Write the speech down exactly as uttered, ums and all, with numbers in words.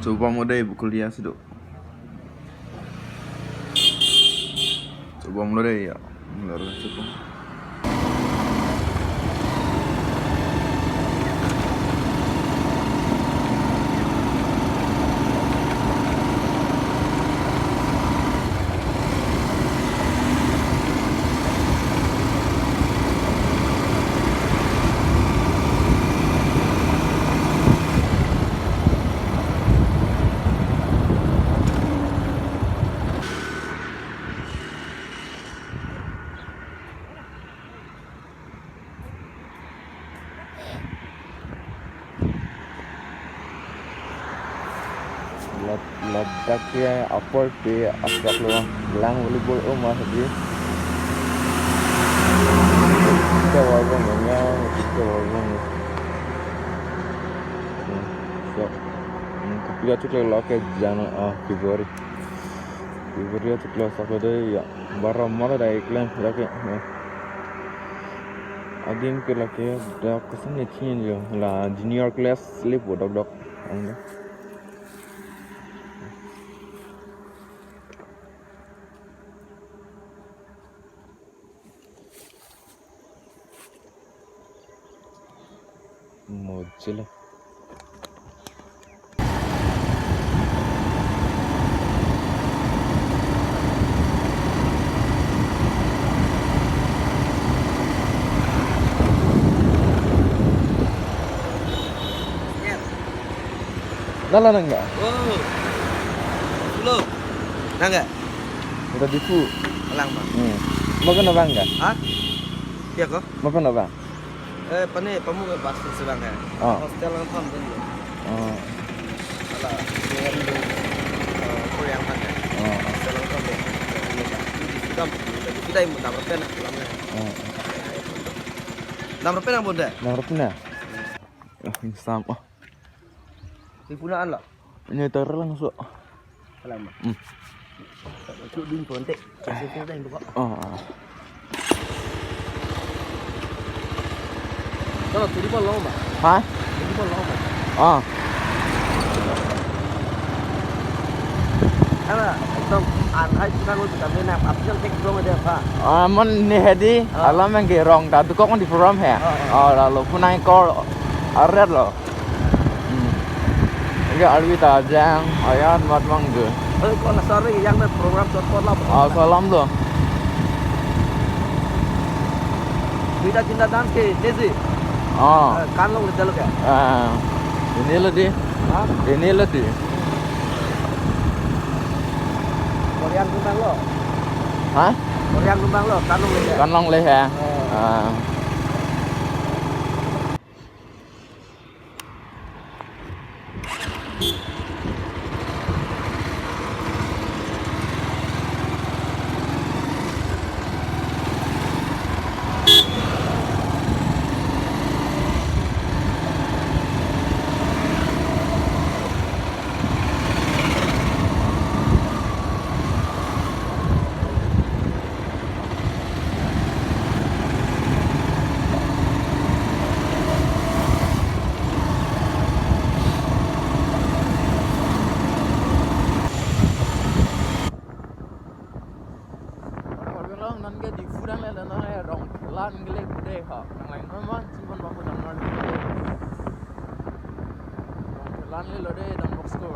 Chobom lo dei, Bokolia si do. Chobom lo dei ya. Lor chobom. Lad-, ladak ke apor pe asak lo lang volleyball o ma hadi. Kita wabang ya, kita wabang. Hmm, so, hmm, kapila chukle lo ke jana, ah, February. February chukle sak lo dei ya. Bara mala dai klem lake. Adim ke lake dak koson ne chin jo la junior class le po dok dok. Ang. Mojila. Lala nang ga? Oh. Hello. Nang ga? Kita Diphu. Alang ma. Hmm. Makan abang ga? Ha? Iya ko? Makan abang? Eh, pane pamu ke bus station ke. Ah. Hostel lang thom dun. Ah. Ala, dia dulu, eh, Korea kan ya. Ah. Hostel lang thom dun. Ini kan, ini di Sudam, di Sudam, dam rapen alam ya. Ah. Dam rapen ang bonda? Dam rapen ya? Ah, ini sama. Di Puna an lo? Ini terlang so. Alam ma. Hmm. Cuk dun ponte. Cuk dun ponte. Oh. Kalau turi pon long ba? Ha? Turi pon long ba? Ah. Ala, ekdom anhai sudah lo kita mena apsian tek dong aja pa. Ah, mon ne hadi, ah, alam yang gerong ta tu kok di program he. Ah, ah. Oh, lalu punai call aret lo. Hmm. Iya, arvi ta jang, ayan mat mang ge. Eh, ko na sari yang na program chot pot la. Ah, salam lo. Bida chinda dance ke, desi. Ah. Eh, kan long le jalo ke. Ah. Ini lo di. Ha? Ini lo di. Korean kumbang lo. Ha? Korean kumbang lo, kan long le ke. Kan long le he. Oh. Ah. Karbi Anglong non ke Diphu dang le, non le Rongkhelan ke le bude ha. Nang lang non man si pon bang pun nang non. Rongkhelan le lo de Don Bosco.